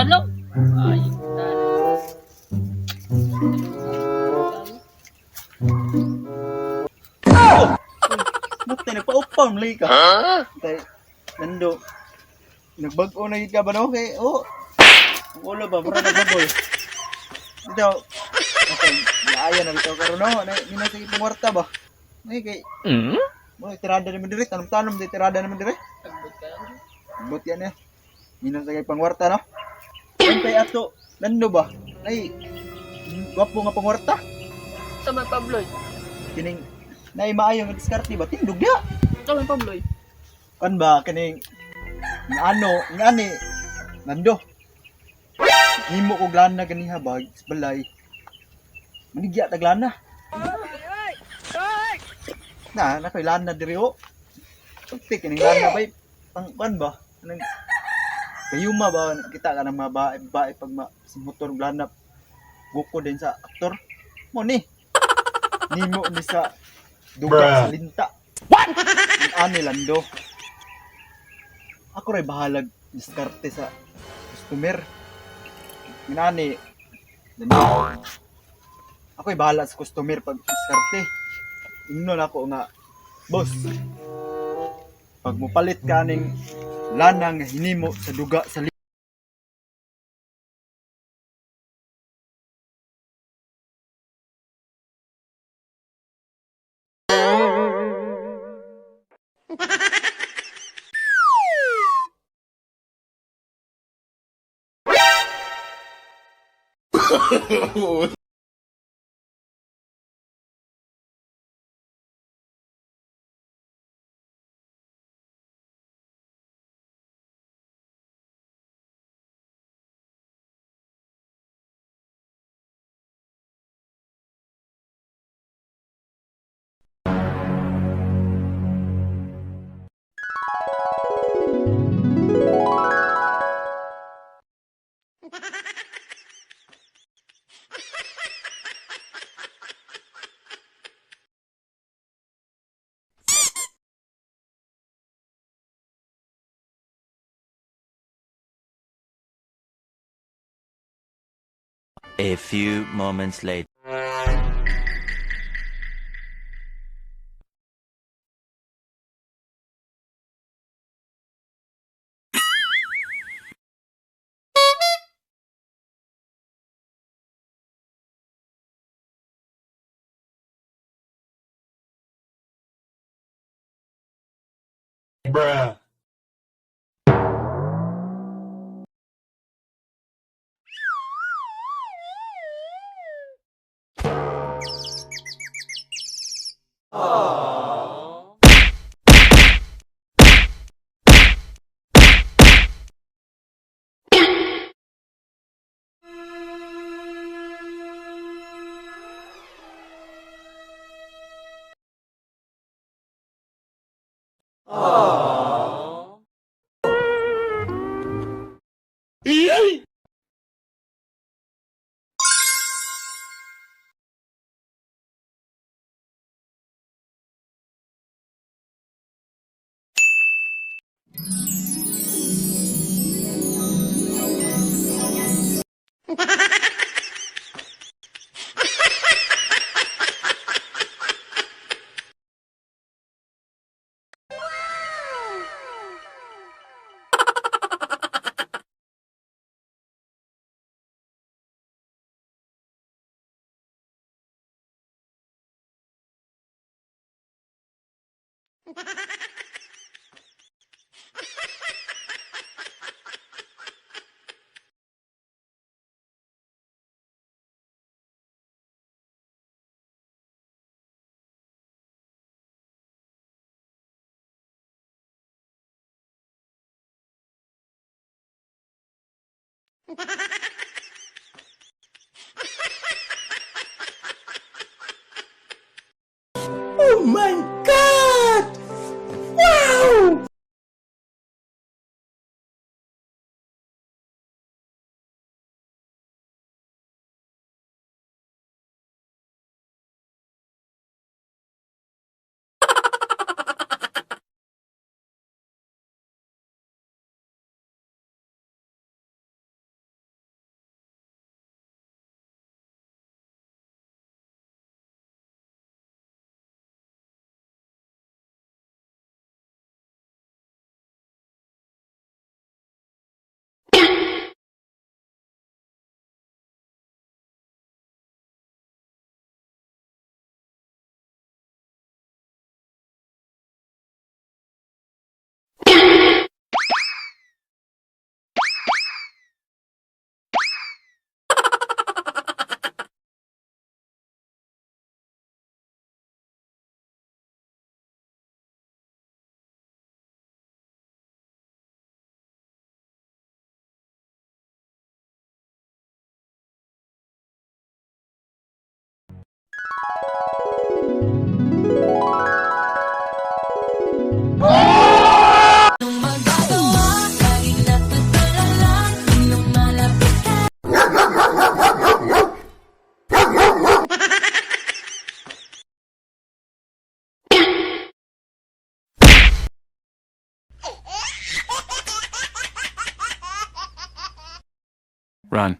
Talong. Ay, tara. Mutay, nagpa-upaw, malay ka. Tay, Nando, nagbag-o na yun ka ba no? Kay, oh, ang ulo ba, mura nagbagol. Dito, okay, naaya na bitaw karon no? Na, nina sa itong warta ba? Ay, kay, mo tirada naman dire, tanong-tanong, di tirada naman dire. Tagbot ka lang. But yan eh. Minang sa pangwarta no? Kay ato, Nando ba? Ay, gwapo nga pangwarta. Sa may Pabloy. Kining, nay maayo nga diskarte ba? Tindog ya. Sa may Pabloy. Kan ba kining nga ano nga ani Nando, himo ko lana ganiha ba sa balay, manigya tag lana na na koy lana diri o. Pagti kining lana bay pang kan ba anong kayuma ba kita ka ng mga bae, bae pag ma, sa motor og lana buko din sa aktor mo ni nimo ni sa duga sa linta. What? Ang ani Lando, ako ray bahalag diskarte sa customer. Minani, Lando. Ako'y bahala sa customer pag diskarte. Ingnon ako nga, boss, pag mupalit ka ning lanang hinimo sa duga sa A few moments later. Bruh. Oh my God! Wow! Run.